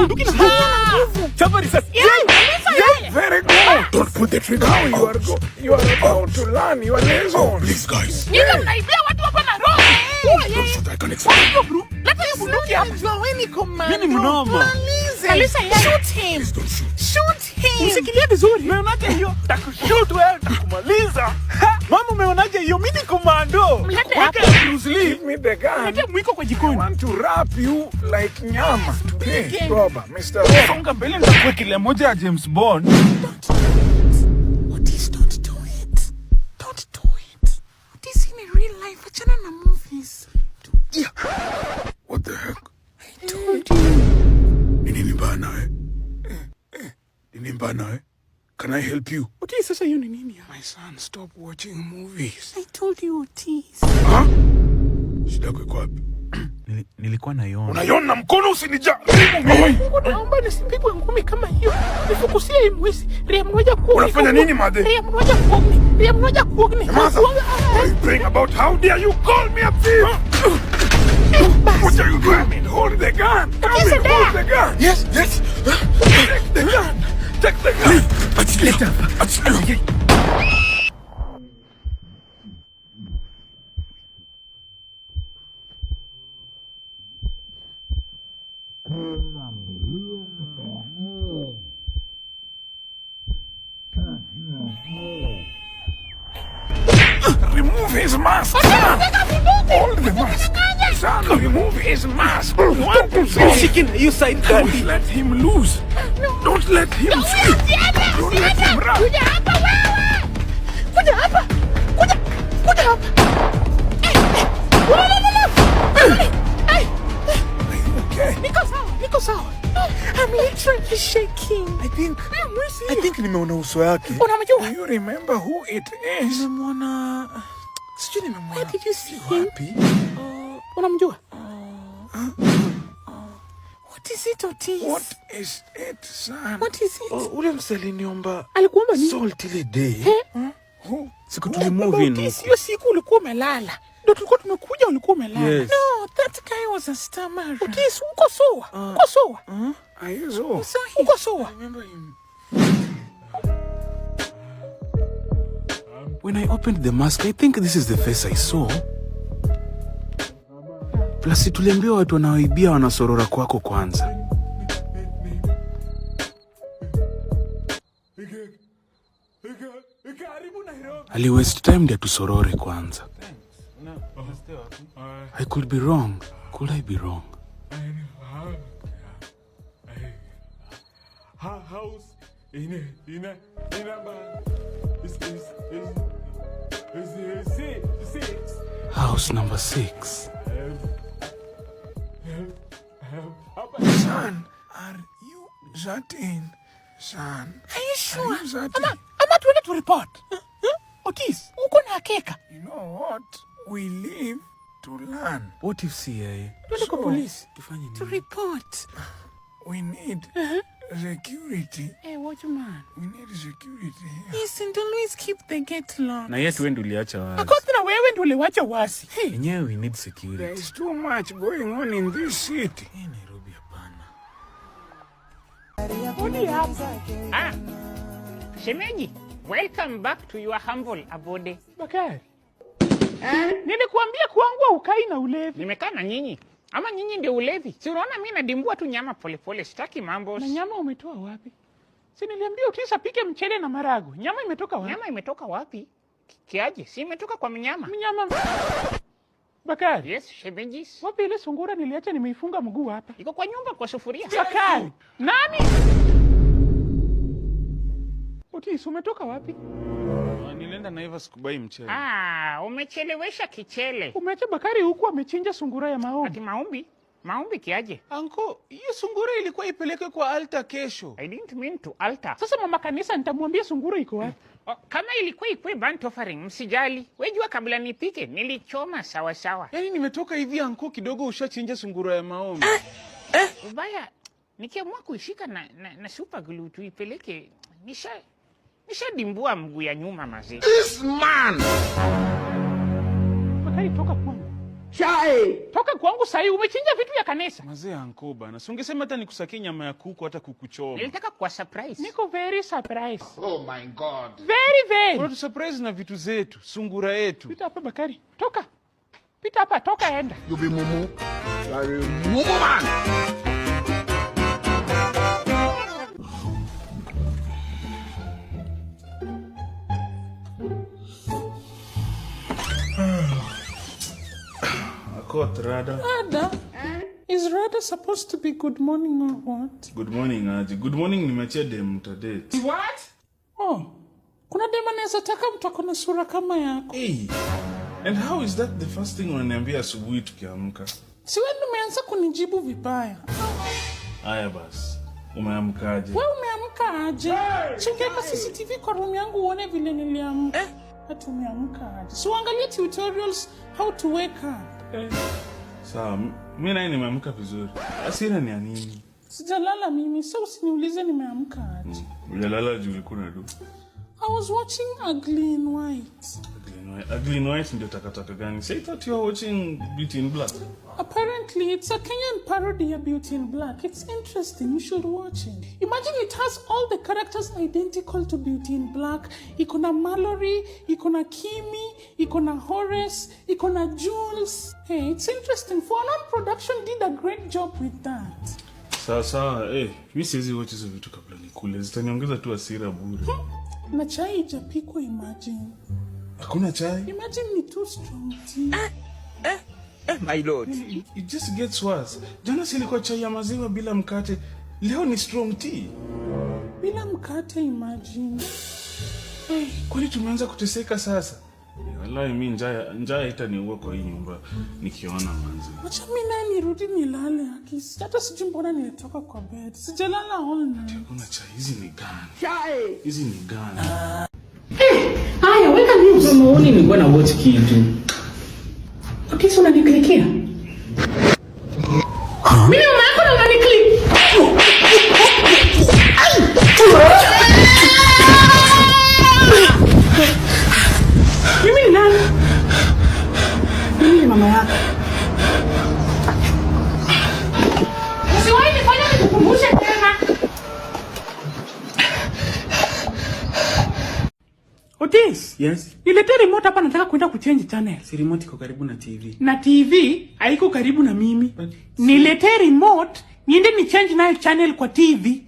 Bunduki na nguvu. Chapa risasi. Yeah, Very good. Don't pull the trigger. Now you are you are about to learn your lesson. Oh, please, guys. Nyinyi mnaibia watu hapa Nairobi. Don't shoot. I can explain. Hiyo bro. Leta hiyo bunduki hapa. Wewe ni commando. Mimi ni mnoma. Malize. Maliza yeye. Shoot him. Please don't shoot. Shoot him. Mshikilie vizuri. Umeonaje hiyo? Takushoot wewe, takumaliza. Ha! Mama, umeonaje hiyo? Mimi ni komando. Mlete Weka hapa. Bruce Lee. Give me the gun. Leta mwiko kwa I jikoni. want to wrap you like nyama today. Roba, Mr. Roba. Songa mbele nitakuwekelea moja ya James Bond. Otis, don't do it. Don't do it. Otis, in real life, achana na movies. What the heck? I told you. Ni nini mbaya nawe? Nini mbaya nawe? Can I help you? Otis, sasa hiyo ni nini hapa? My son, stop watching movies. I told you, Otis. Huh? Shida yako iko wapi? Nilikuwa naiona. Unaiona mkono usinijaribu mimi. Mungu, naomba nisipigwe ngumi kama hiyo. Nifukusie hii mwizi. Ria mmoja kuogni. Unafanya nini, madhe? Ria mmoja kuogni. Ria mmoja kuogni. Nyamaza. What are you praying about? How dare you call me a thief? What are you doing? Hold the gun. Come Otis, and hold the gun. Yes. Take the gun. Take the gun. Achilia. Achilia. Remove his mask. Son. Hold the mask. Son, remove his mask. Want to see. Shike na hiyo side Don't daddy. let him loose. Don't let him sleep. Don't let him run. Kuja hapa wewe. Kuja hapa. Kuja. Kuja hapa. Eh, eh. Wewe, no, no, no. Eh, Are you okay? niko sawa, niko sawa. I'm literally shaking. I think Mwizi. I think nimeona uso yake. Unamjua? Do you remember who it is? Nimemwona, sijui nimemwona. Where did you see him? Wapi? Unamjua? What is it, Otis? What is it, son? What is it? Oh, ule msee aliniomba Alikuomba nini? salt ile day. Who? Siku tulimove in Otis, huko. hiyo siku ulikuwa umelala. Ndio tulikuwa tumekuja ulikuwa umelala. Yes. No, that guy was a stammerer. Otis, uko sawa? Uko sawa? Are you so? Saw him. Uko sawa? Remember him. When I opened the mask, I think this is the face I saw. Plus tuliambiwa watu wanaoibia wanasorora kwako kwanza. Ali waste time ndio tusorore kwanza. I could be wrong. Could I be wrong? House in a is six, six. House number 6. Son, are you certain? Son, Are you sure? are you certain? Ama tuende tu report. Otis, uko na hakika? You know what? We live to learn. What if CA? Tuende kwa polisi. Tufanye To nini? report. We need security. Hey, watchman. We need security here. Yes, and always keep the gate locked. Na yetu wewe ndio uliacha wazi. Akosi na wewe ndio uliwacha wasi. Enyewe we need There security. is too much going on in this city. Hii Nairobi hapana. Rudi hapa. Ah, shemeji, welcome back to your humble abode. Bakari. Nilikuambia kwangu haukai na ulevi. Nimekaa na nyinyi ama nyinyi ndio ulevi? Si unaona mi nadimbua tu nyama polepole, sitaki mambo. Na nyama umetoa wapi? Si niliambia Otis apike mchele na marago. Nyama imetoka wapi? Nyama imetoka wapi? Kiaje? Si imetoka kwa mnyama. Mnyama. Bakari. Yes, shemeji. Wapi ile sungura niliacha nimeifunga mguu hapa? Iko kwa nyumba kwa sufuria. Bakari. Nani? Otis, umetoka wapi? Nilienda Naivas kubuy mchele. Ah, umechelewesha kichele. Umeacha Bakari huku amechinja sungura ya Ati maombi. maombi? Maombi kiaje? Anko, hiyo sungura ilikuwa ipelekwe kwa altar kesho. I didn't mean to alter. Sasa mama kanisa nitamwambia sungura iko wapi? Oh, kama ilikuwa ikue burnt offering, msijali. Wejua kabla nipike, nilichoma sawa sawa. Yaani nimetoka hivi anko kidogo ushachinja sungura ya maombi. Ubaya nikiamua kuishika na super glue tuipeleke, nishadimbua mguu ya nyuma mazee. This man! Bakari, toka kwangu. Chai. Toka kwangu sahi, umechinja vitu ya kanisa. Mazee anko bana. Si ungesema hata nikusakie nyama ya kuku hata kukuchoma. Nilitaka kuwa surprise. Niko very surprise. Oh my God. Very very. Unatu surprise na vitu zetu, sungura yetu. Pita hapa Bakari. Toka. Pita hapa, toka enda. You be mumu. You are a mumu man. Akot rada. Ada? Is rather supposed to be good morning or what? Good morning aje. Good morning nimeachia dem mtadate. What? Oh, kuna dem anaweza taka mtu ako na sura kama yako. Hey. And how is that the first thing unaniambia asubuhi tukiamka? Si wewe ndio umeanza kunijibu vibaya. Aya basi. Umeamkaje? Wewe umeamka aje? Si ungeweka CCTV kwa room yangu uone vile niliamka. Ati umeamka aje? Si uangalie tutorials how to wake up. Sawa, mimi naye nimeamka vizuri. Hasira ni ya nini? Sijalala mimi, so usiniulize nimeamka aje. Ujalala juu ulikuwa unadu. I was watching Ugly in White. Ugly in White. Ugly in White ndio takataka gani? Say that you are watching Beauty in Black. Apparently, it's a Kenyan parody of Beauty in Black. It's interesting. You should watch it. Imagine it has all the characters identical to Beauty in Black. Iko na Mallory, iko na Kimi, iko na Horace, iko na Jules. Hey, it's interesting. For Non Production did a great job with that. Sawa sawa, mimi siwezi watch hizo vitu kabla nikule. Zitaniongeza tu hasira bure. Na chai haijapikwa, imagine. Hakuna chai? Imagine ni too strong tea. My lord. It just gets worse. Jana si ilikuwa chai ya maziwa bila mkate. Leo ni strong tea. Bila mkate, imagine. Hey, kwani tumeanza kuteseka sasa? Wallahi mimi njaa itaniua kwa hii nyumba nikiona manzi. Wacha mimi naye nirudi nilale haki. Hata sijui mbona nilitoka kwa bed. Sijalala all night. Kuna chai hizi ni gani? Chai. Hizi ni gani? Haya, weka news. Maoni nilikuwa na watch kitu. Okay, so unaniklikia? Mimi mama yako na unaniklik. Mimi ni nani? Mimi ni mama yako. Usiwahi nifanya nikukumbushe tena. Otis. Yes. Niletee remote hapa, nataka kwenda kuchange channel. Si remote iko karibu na TV. Na TV haiko karibu na mimi. Niletee remote niende ni change nayo channel kwa TV.